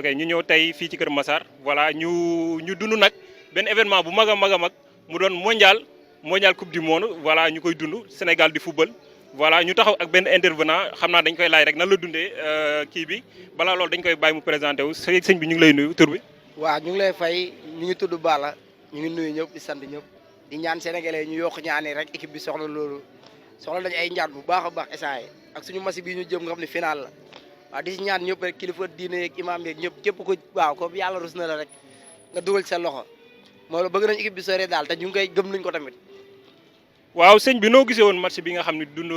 ok ñu ñëw tey fii ci Kër Massar voilà ñu dund nag benn événement bu mag a mag a mag mu doon mondial coupe du monde voilà ñu koy dund Sénégal di football voilà ñu taxaw ak benn intervenant xam naa dañ koy laaj rek nan la dundee kii bi balaa loolu dañ koy bàyyi mu présenté wu sëñ bi ñu ngi lay nuyu tur bi. waaw ñu ngi lay fay ñu ngi tudd Balla ñu ngi nuyu ñëpp di sant ñëpp di ñaan sénégalais ñu yokk ñaani rek équipe bi soxla loolu soxla nañu ay ñaan bu baax a baax instant yi ak suñu match bii ñu jëm nga xam ne final la waaw di si ñaan ñëpp rek kilifa diine yeeg imam yeeg ñëpp képp ko waaw ko yàlla rus na la rek nga dugal ci sa loxo moo la bëgg nañ équipe bi sore daal te ñu ngi koy gëm nañ ko tamit. waaw sëñ bi noo gisee woon match bi nga xam ne dund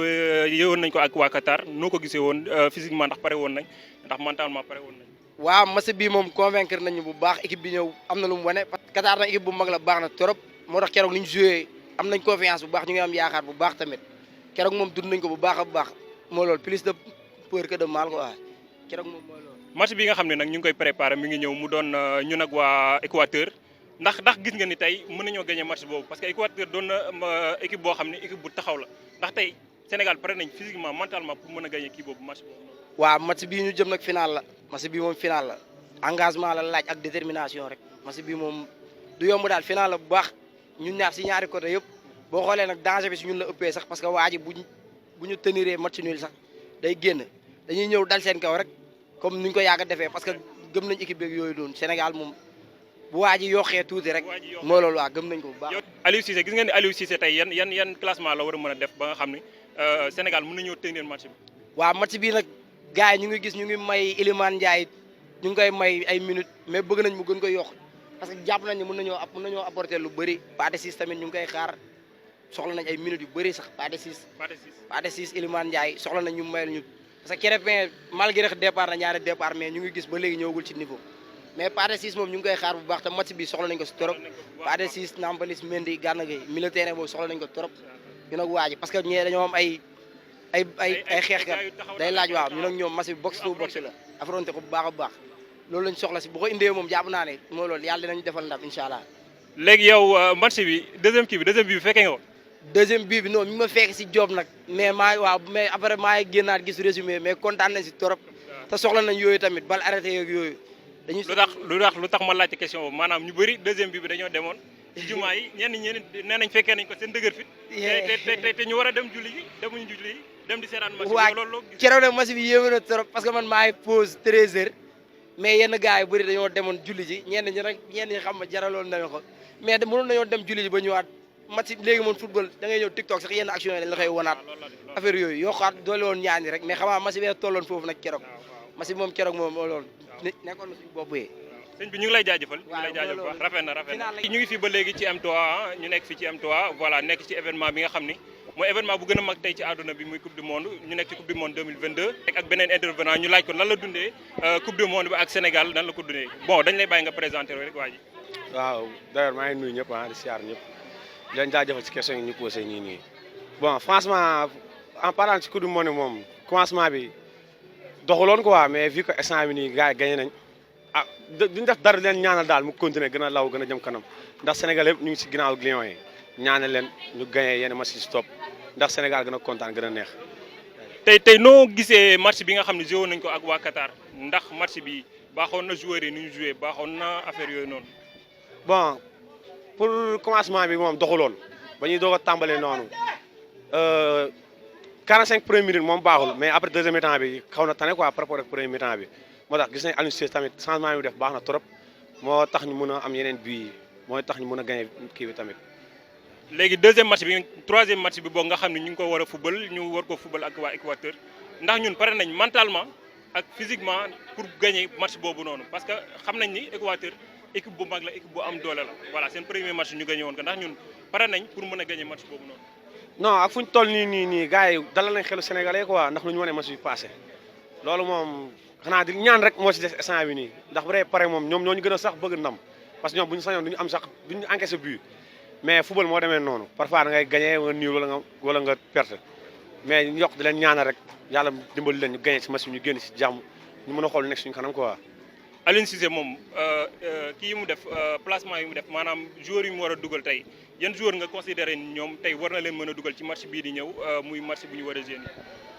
yeewoon nañ ko ak waa Qatar noo ko gisee woon physiquement ndax pare woon nañ ndax mentalement pare woon nañ. waaw match bii moom convaincre nañu bu baax équipe bi ñëw am na lu mu wane parce que Qatar nag équipe bu mag la baax na trop moo tax keroog ni ñu joué am nañ confiance bu baax ñu ngi am yaakaar bu baax tamit keroog moom dund nañ ko bu baax a baax moo loolu plus de peur que de mal quoi keroog moom mooy loolu. match bi nga xam ne nag ñu ngi koy préparé mi ngi ñëw mu doon ñun ak waa Équateur ndax gis nga ni tey mën nañoo gagné match boobu parce que Équateur doon na équipe boo xam ne équipe bu taxaw la ndax tey Sénégal pare nañ physiquement mentalement pour mën a gagné kii boobu match boobu. waaw match bii ñu jëm nag final la match bii moom final la engagement la laaj ak détermination rek match bii moom du yomb daal final la bu baax ñun ñaar si ñaari côté yëpp boo xoolee nag danger bi si ñun la ëppee sax parce que waa ji bu ñu teniree match nul sax day génn dañuy ñëw dal seen kaw rek comme ni ñu ko yàgg a defee parce que gëm nañ équipe beeg yooyu doon Sénégal moom bu waa ji yokkee tuuti rek moo loolu waa gëm nañ ko bu baax. Aliou Cissé gis nga ni Aliou Cissé tey yan classement la war a mën a def ba nga xam ne Sénégal mën nañoo tenir match bi. waaw match bii nag gars yi ñu ngi gis ñu ngi may Iliman Ndiaye ñu ngi koy may ay minutes mais bëgg nañ mu gën ko yokk parce que jàpp nañ ne mën nañoo apporter lu bëri Pathé Ciss tamit ñu ngi koy xaar soxla nañ ay minutes yu bëri sax Pathé Ciss Iliman Ndiaye soxla nañ ñu mayal ñu parce que Krépin malgré départ na ñaari départ mais ñu ngi gis ba léegi ñëwagul ci niveau mais Pathé Ciss moom ñu ngi koy xaar bu baax te match bi soxla nañ ko si trop Pathé Ciss Nampalys Mendy Gana Gueye militaire boobu soxla nañ ko trop ñu nag waaji parce que ñee dañoo am ay xeexkat day laaj waaw ñu nag ñoom match bi box to box la affronté ko bu baax a baax loolu lañ soxla si bu ko indee moom jàpp naa ne moo loolu yàlla dinañu defal ndam incha allah. léegi yow match bi deuxième bi fekkee nga ko. deuxième bii bi non mi ma fekk si job nag mais mais après maa ngi génnaat gis résumé mais kontaan nañ si trop te soxla nañ yooyu tamit bal arrêté yeeg yooyu. dañuy lu tax ma laajte question boobu maanaam ñu bëri deuxième bi dañoo demoon ci jumaa yi ñenn nee nañ fekkee nañ ko seen dëgër fit. te ñu war a dem julli ji demuñu julli ji dem di seetaan match bi loolu keroog nag match bi yéeme na trop parce que man maa ngi pause 13h mais yenn gars yi bëri dañoo demoon julli ji ñenn ñi xam ma jaraloon nañu ko mais mënoon nañoo dem julli ji ba ñëwaat match léegi moom football da ngay ñëw TikTok sax yenn action yi dañ la koy wanaat affaire yooyu yokkaat doole woon ñaani rek mais xam nga match bi tolloon foofu nag keroog match bi moom keroog moom loolu nekkoon na suñu bopp yi. sëñ bi ñu ngi lay jaajëfal bu baax rafet na ñu ngi fi ba léegi ci M3 ñu nekk fi ci M3 voilà nekk ci événement bi nga xam ni mooy événement bu gën a mag tey ci àdduna bi muy coupe du monde ñu nekk ci coupe du monde 2022 ak beneen intervenant ñu laaj ko lan la dundee coupe du monde bi ak Sénégal nan la ko dundee bon dañ lay bàyyi nga présenté rek waa ji. waaw d'ailleurs maa ngi nuyu ñëpp di siyaar ñëpp di leen jaajëfal ci question yi ñu posé nii bon franchement en parlant ci coupe du monde moom commencement bi doxuloon quoi mais vu que instant bi nii gars yi gagné nañ ah duñ def dara leen ñaanal daal mu continuer gën a law gën a jëm kanam ndax Sénégal yëpp ñu ngi si ginnaaw Lions yi ñaanal leen ñu gagné yenn match si topp ndax Sénégal gën a kontaan gën a neex. tey noo gisee match bi nga xam ne joué nañ ko ak waa Qatar ndax match bi baaxoon na joueurs yi nu ñu joué baaxoon na affaire yooyu noonu. bon pour commencement bi moom doxuloon ba ñuy doog a tàmbalee noonu 45 premières minutes moom baaxul mais après deuxième mi-temps bi xaw na tane quoi par rapport ak premier mi-temps bi moo tax gis nañ Aliou Cissé tamit changement yi mu def baax na trop moo tax ñu mën a am yeneen bii yi mooy tax ñu mën a gagné kii bi tamit. léegi deuxième match bi troisième match bi boog nga xam ne ñu ngi ko war a fubal ñu war ko fubal ak waa Équateur ndax ñun pare nañ mentalement ak physiquement pour gagner match boobu noonu parce que xam nañ ni Équateur équipe bu mag la équipe bu am doole la voilà seen premier match ñu gagné woon ko ndax ñun pare nañ pour mën a gagner match boobu noonu. non ak fu ñu toll nii gars yi dalal nañ xelu sénégalais quoi ndax lu ñu wane match bi passé loolu moom xanaa di ñaan rek moo ci des instant bi nii ndax bu dee pare moom ñoom ñoo ñu gën a sax bëgg ndam parce que ñoom bu ñu sañoon duñu am sax duñu encaissé but mais football moo demee noonu parfois da ngay gagné nga niil wala nga perte mais ñu yokk di leen ñaanal rek yàlla dimbali leen ñu gagné si match bi ñu génn si jàmm ñu mën a xool nekk suñu kanam quoi. Aliou Cissé moom kii yi mu def placement yi mu def maanaam joueurs yi mu war a dugal tey yan joueur nga considéré ñoom tey war na leen mën a dugal ci match bii di ñëw muy match bu ñu war a génn.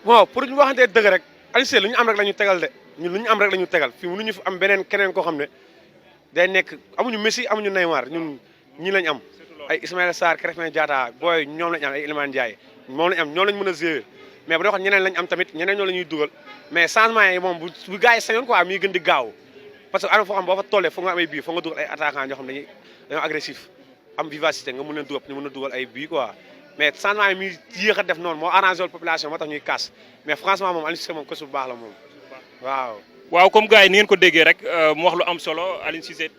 bon pour ñu waxantee dëgg rek Aliou Cissé lu ñu am rek la ñu tegal de ñun lu ñu am rek la ñu tegal fii mënuñu fi am keneen koo xam ne day nekk amuñu Messi amuñu Neymar ñun ñii lañ am ay Ismaïla Sarr Krépin Diatta booy ñoom lañ am ay Iliman Ndiaye moom lañ am ñoom lañ mën a gérer mais bu dee wax ñeneen lañ am tamit ñeneen ñoo la ñuy dugal mais changement yi moom bu gars yi sañoon quoi muy gën di gaaw parce que am na foo xam boo fa tollee foog nga am ay bii foog nga dugal ay attaquant ñoo xam ne dañoo agressif am vivacité nga mën leen dugal ñu mën a dugal ay bii quoi mais changement yi muy yéex a def noonu moo arrangé wul population moo tax ñuy kaas mais franchement moom Aliou Cissé moom kës bu baax la moom waaw. waaw comme gars yi ni ngeen ko déggee rek mu wax lu am solo Aliou Cissé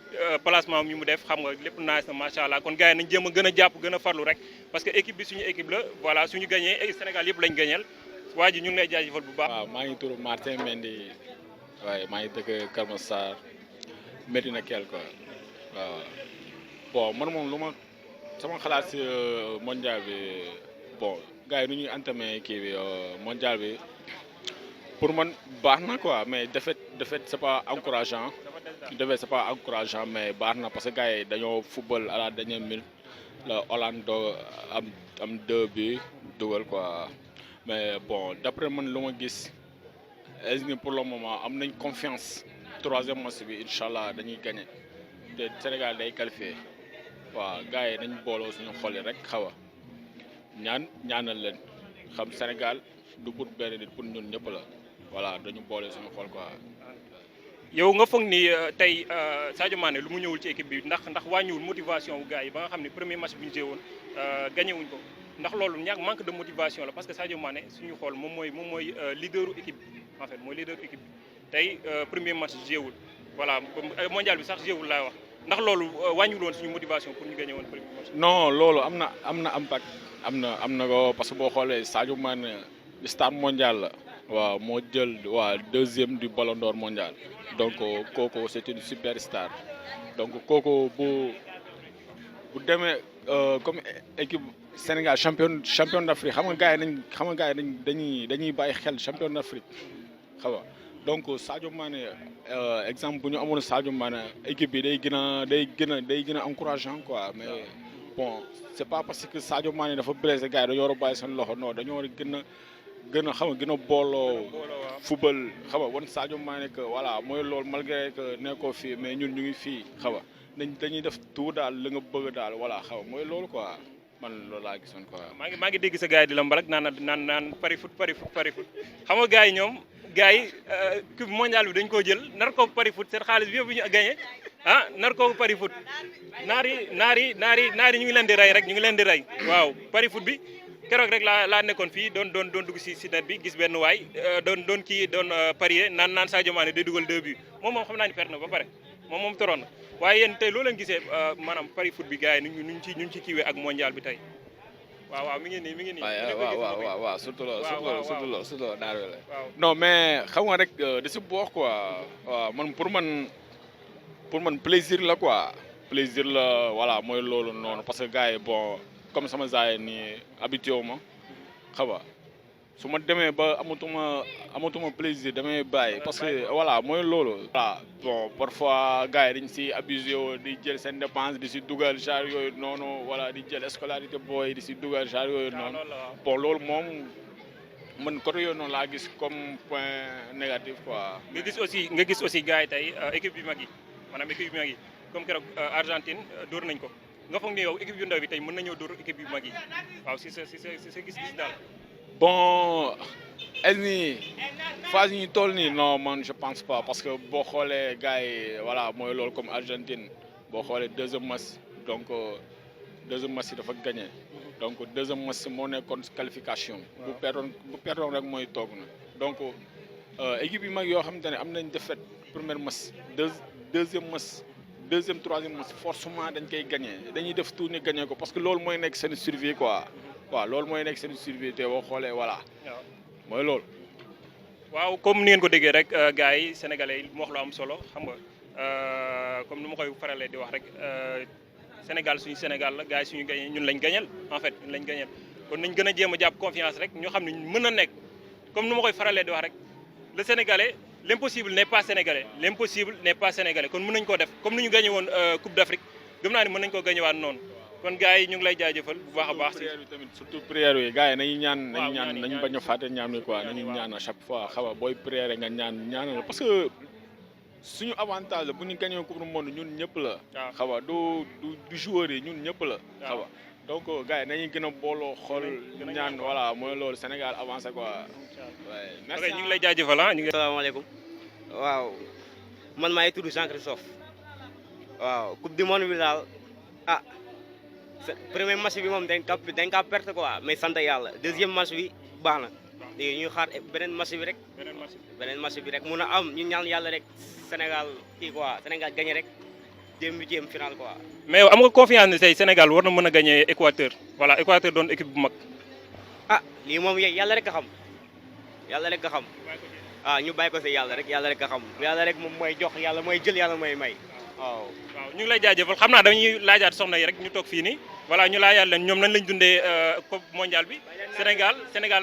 placement mi mu def xam nga lépp naaj na macha allah kon gars yi nañ jéem a gën a jàpp gën a farlu rek parce que équipe bi suñu équipe la voilà suñu gagné Sénégal yëpp lañ gagneel waa ji ñu ngi lay jaajëfal bu baax. waaw maa ngi tudd Martin Mendy waaye maa ngi dëkk Kër Massar Medina Kell quoi waaw bon man moom lu ma sama xalaat si mondial bi bon gars yi nu ñuy entamé kii bi mondial bi pour man baax na quoi mais défaite c'est pas encourageant défaite c'est pas encourageant mais baax na parce que gars yi dañoo football à la dernière minute la Hollande doo am 2 bi dugal quoi mais bon d'après man lu ma gis est-ce pour le moment am nañ confiance 3e match bi incha allah dañuy gagné te Sénégal day qualifié waaw gars yi nañ booloo suñu xol yi rek xaw a ñaanal leen xam Sénégal du pour benn nit pour ñun ñëpp la voilà dañu boole suñu xol quoi. yow nga foog ni tey Sadio Mané lu mu ñëwul ci équipe bi ndax wàññiwul motivation wu gars yi ba nga xam ne premier match bi ñu joué woon gagné wuñ ko ndax loolu manque de motivation la parce que Sadio Mané suñu xool moom mooy leaderu équipe bi en fait mooy leaderu équipe bi tey premier match joué wul voilà mondial bi sax joué wul laay wax ndax loolu wàññiwul woon suñu motivation pour ñu gagné woon premier match. non loolu am na impact am na ko parce que boo xoolee Sadio Mané star mondial la. waaw moo jël 2e du Ballon d'Or mondial donc kooku c'est une superstar donc kooku bu demee comme équipe Sénégal champion d'Afrique xam nga gars yi dañuy bàyyi xel champion d'Afrique xam nga donc Sadio Mané exemple bu ñu amoon Sadio Mané équipe bi day gën a encourageant quoi mais bon c'est pas parce que Sadio Mané dafa blessé gars yi dañoo war a bàyyi seen loxo non dañoo war a gën a booloo football xam nga wan Sadio Mané que voilà mooy loolu malgré que nekkoo fii mais ñun ñu ngi fii xam nga dañuy def tout daal li nga bëgg daal voilà xam nga mooy loolu quoi man loolu laa gisoon quoi. maa ngi dégg sa gars yi di la mbalak naan pari foot xam nga gars yi ñoom coupe mondial bi dañ koo jël nar ko pari foot seen xaalis bi yëpp ñu gagné nar ko pari foot naar yi ñu ngi leen di rey rek ñu ngi leen di rey waaw pari foot bi. keroog rek laa nekkoon fii doon dugg si net bi gis benn waay doon parier naan Sadio Mané day dugal 2 buts moom xam naa ni perte na ba pare moom toroon na waaye yéen tey loo leen gisee maanaam pari foot bi gars yi ñu ci kiiwee ak mondial bi tey waaw mi ngi nii. waaw surtout loolu daal la. non mais xam nga rek da si bokk quoi waaw man pour man plaisir la quoi plaisir la voilà mooy loolu noonu parce que gars yi bon. comme sama zaay nii habitué wu ma xam nga su ma demee ba amatuma plaisir damay bàyyi parce que voilà mooy loolu. voilà bon parfois gars yi dañ si abusé woo di jël seen dépense di si dugal genre yooyu noonu voilà di jël scolarité booy di si dugal genre yooyu noonu bon loolu moom man côté yooyu noonu laa gis comme point négatif quoi. nga gis aussi gars yi tey équipe yu mag yi maanaam équipe yu mag yi comme keroog Argentine dóor nañ ko. nga foog ni yow équipe yu ndaw bi tey mën nañoo dóor équipe yu mag yi waaw si sa gis-gis daal. bon ni phase yi ñu toll nii non man je pense pas parce que boo xoolee gars yi voilà mooy loolu comme Argentine boo xoolee 2e match donc 2e match dafa gagné donc 2e match moo nekkoon qualification. bu perdoon rek mooy toog na donc équipe yu mag yoo xamante ne am nañ défaite premier match 2e match. 2e 3e match forcément dañ koy gagné dañuy def tout ni gagné ko parce que loolu mooy nekk seen survie quoi waaw loolu mooy nekk seen survie te boo xoolee voilà mooy loolu. waaw comme ni ngeen ko déggee rek gars yi sénégalais yi mu wax lu am solo xam nga comme ni ma koy faralee di wax rek Sénégal suñu Sénégal la gars yi suñu gagné ñun lañ gagneel en fait ñun lañ gagneel kon nañ gën a jéem a jàpp confiance rek ñoo xam ne mën na nekk comme ni ma koy faralee di wax rek le sénégalais. L'impossible n'est pas sénégalais kon mën nañu koo def comme ni ñu gagné woon Coupe d'Afrique gëm naa ni mën nañu koo gagné waat noonu kon gars yi ñu ngi lay jaajëfal bu baax a baax. prière yi tamit surtout prière yi gars yi nañu ñaan waaw nañu bañ a fàtte ñaan wi quoi nañu ñaan à chaque fois xam nga booy prière nga ñaanal parce que suñu avantage la bu ñu gagné coupe du monde ñun ñëpp la. waaw xam nga du joueur yi ñun ñëpp la. xam nga donc gars yi nañu gën a booloo xool ñaan voilà mooy loolu Sénégal avancé quoi. waaye merci ok ñu ngi lay jaajëfal ah ñu ngi. asalaamaaleykum waaw man maa ngi tudd Jean Christophe waaw coupe du monde bi daal ah premier match bi moom dañ ka perte quoi mais sant yàlla deuxième match bi baax na léegi ñuy xaar beneen match bi rek mun a am ñu ñaan yàlla rek Sénégal kii quoi Sénégal gagné rek dem huitième final quoi. mais yow am nga confiance ne tey Sénégal war na mën a gagné Équateur voilà Équateur doon équipe bu mag. ah lii moom yàlla rek a xam ñu bàyyi ko si yàlla rek a xam yàlla rek moom mooy jox yàlla mooy jël yàlla mooy may waaw. waaw ñu ngi lay jaajëfal xam naa dañuy laajaat soxna yi rek ñu toog fii nii voilà ñu laajaat leen ñoom nañ lañ dundee coupe mondial bi Sénégal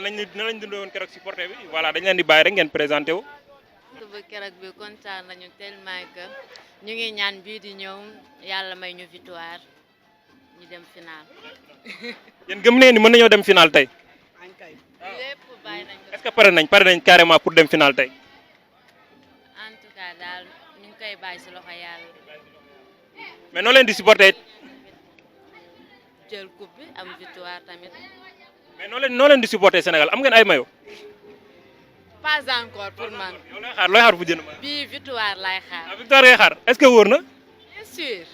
nañ lañ dundee woon keroog supporter bi voilà dañ leen di bàyyi rek ngeen présenté wu. ba keroog bi kontaan nañu tellement que ñu ngi ñaan bii di ñëw yàlla may ñu victoire ñu dem final. yéen gëm nee ni mën nañoo dem final tey. lépp bàyyi nañ ko. est-ce que pare nañ carrément pour dem final tey. en tout cas daal ñu ngi koy bàyyi si loxo yàlla. mais noo leen di supporter. jël coupe bi am victoire tamit. mais noo leen di supporter Sénégal am ngeen ay mayo. pas encore pour man. yow looy xaar bu jënd ma. bii victoire lay xaar. ah victoire ngay xaar est-ce que wóor na. bien sûr.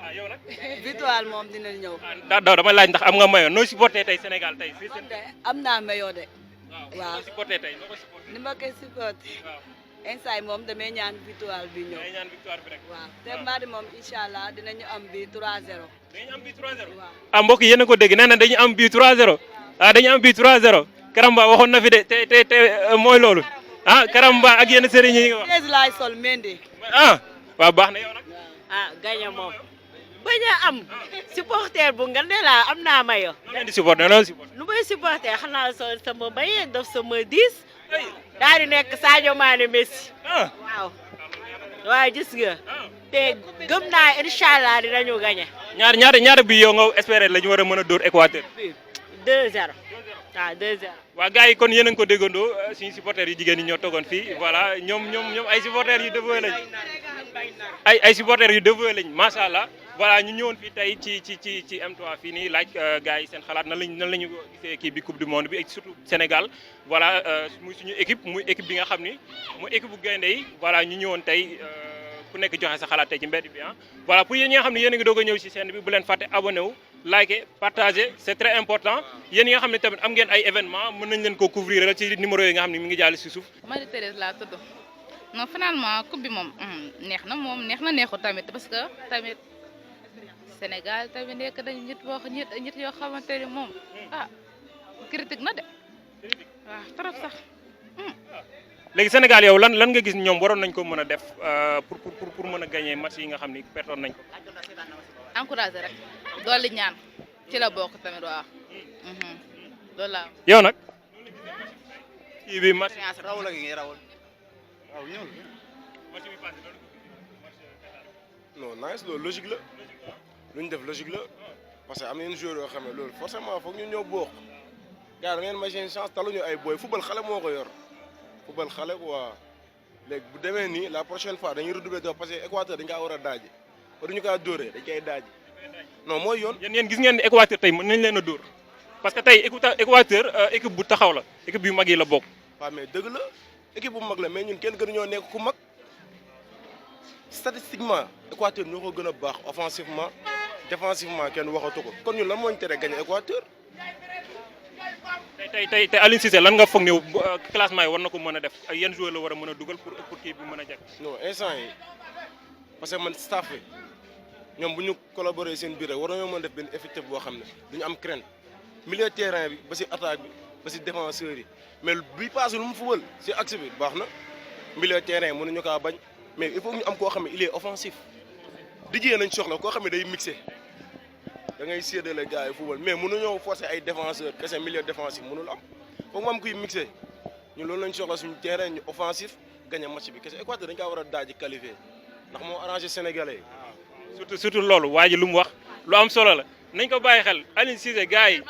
ah yow nag. victoire moom dina ñëw. daaw dama laaj ndax am nga mayo nooy supporter tey Sénégal tey. man de am naa mayo de. waaw nooy supporter tey noo ko supporter. ni ma koy supporté. waaw instant moom damay ñaan victoire bi ñëw. day ñaan victoire bi rek. waaw te mbaadi moom incha allah dinañu am bi 3-0. dañu am bii 3-0. waaw ah mbokk yéen a ko dégg nee na dañu am bii 3-0 ah dañu am bii 3-0 Karamba waxoon na fi de te mooy loolu ah Karamba ak yenn sëriñ yi nga wax. 13 laay sol Mendy. ah waaw baax na yow nag. ah gañe moom bañ a am supporter bu nga ne laa am naa mayo noo leen di supporter noo leen supporter. nu may supporter xanaa so sama bay def sama 10 daal di nekk Sadio Mané Messi ah waaw waaye gis nga te gëm naa incha allah dinañu gañe ñaata bi yow nga espérer la ñu war a mën a dóor Équateur. 2-0 waaw 2-0 waa gars yi kon yéen a ngi ko déggandoo suñu supporters yu jigéen ñi ñoo toogoon fii voilà ñoom ay supporters yu dévoué lañ ay supporters yu dévoué lañ macha allah voilà ñu ñëwoon fii tey ci M3 fii nii laaj gars yi seen xalaat nan lañu gisee kii bi coupe du monde bi et surtout Sénégal voilà muy suñu équipe muy équipe bi nga xam ni muy équipe bu gaynde yi voilà ñu ñëwoon tey ku nekk joxe sa xalaat tey ci mbedd bi ah voilà pour yéen ñi nga xam ne yéen a ngi doog a ñëw ci chaîne bi bu leen fàtte abonné wu liker partager c'est très important yéen yi nga xam ne tamit am ngeen ay événement mën nañ leen ko couvrir rek ci numéro yi nga xam ne mi ngi jàll ci suuf. Marie Thérèse laa tudd non finalement coupe bi moom neex na neexu tamit parce que tamit Sénégal tamit nekk nañu nit yoo xamante ni moom critique na de waaw trop sax. léegi Sénégal yow lan nga gis ñoom waroon nañ ko mën a def pour mën a gagner match yi nga xam ni pertoon nañ ko. encouragé rek dolli ñaan ci la bokk tamit waaw. loolu laa. yow nag. kii bi match. rawul ak ngi rawul. waaw ñëw non nice loolu logique la lu ñu def logique la parce que am na yenn joueurs yoo xam ne loolu forcément foog ñu ñëw bokk gars da ngeen may seen chance taluñu ay boy football xale moo ko yor football xale quoi léegi bu demee nii la prochaine fois dañuy redoubler d'effort parce que Équateur dañ kaa war a daaji waruñu kaa dóoree dañ koy daaji non mooy yoon. yéen gis ngeen ni Équateur tey mën nañ leen a dóor parce que tey Équateur équipe bu taxaw la équipe yu mag yi la bokk. waaw mais dëgg la équipe bu mag la mais ñun kenn gënuñoo nekk ku mag statistiquement Équateur ñoo ko gën a baax offensivement défensivement kenn waxatu ko kon ñun lan moo ñu tere gagné Équateur. tey Aliou Cissé lan nga foog ne classement yi war na ko mën a def ak yan joueur la war a mën a dugal pour kii bi mën a jag. non instant yi parce que man staff bi ñoom bu ñu collaborer seen biir rek war nañoo mën a def benn effectif boo xam ne duñu am crainte milieu terrain bi ba si attaque bi ba si défenseurs yi mais bi passé lu mu fubal si axe bi baax na milieu terrain mënuñu kaa bañ mais il faut ñu am koo xam ne il est offensif dijee nañ soxla koo xam ne day mixé da ngay séddale gars yi fubal mais mënuñoo forcer ay défenseurs kese milieu défensif mënul am foog mu am kuy mixé ñu loolu lañ soxla suñu terrain ñu offensif gagné match bi kese Équateur dañ kaa war a daaji qualifié ndax moo arrangé sénégalais yi. surtout loolu waa ji lu mu wax lu am solo la nañ ko bàyyi xel Aliou Cissé gars yi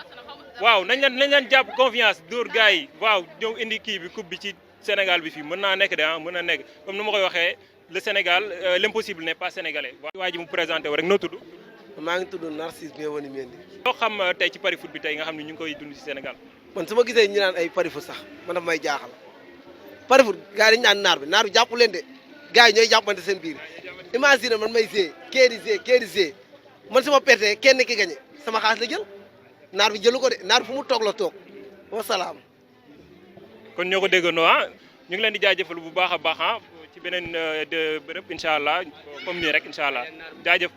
waaw nañ leen jàpp confiance dóor gars yi waaw ñëw indi kii bi coupe bi ci Sénégal bi fii mën naa nekk de mën na nekk comme ni ma koy waxee le Sénégal l'impossible n'est pas sénégalais. waa ji mu présenté wu rek noo tudd. maa ngi tudd Narcisse Bienvenu Mendy. loo xam tey ci pari foot bi tey nga xam ne ñu ngi koy dund ci Sénégal. man su ma gisee ñu naan ay pari foot sax man daf may jaaxal pari foot gars yi dañu naan naar bi jàpp leen de gars yi ñooy jàppante seen biir imagine man may see kee di see man su ma pertee kenn ki gañe sama xaalis la jël naar bi jëlu ko de naar bi fu mu toog la toog wasalaam. kon ñoo ko déggandoo ñu ngi leen di jaajëfal bu baax a baax ci beneen bërëb incha allah comme nii rek incha allah jaajëf.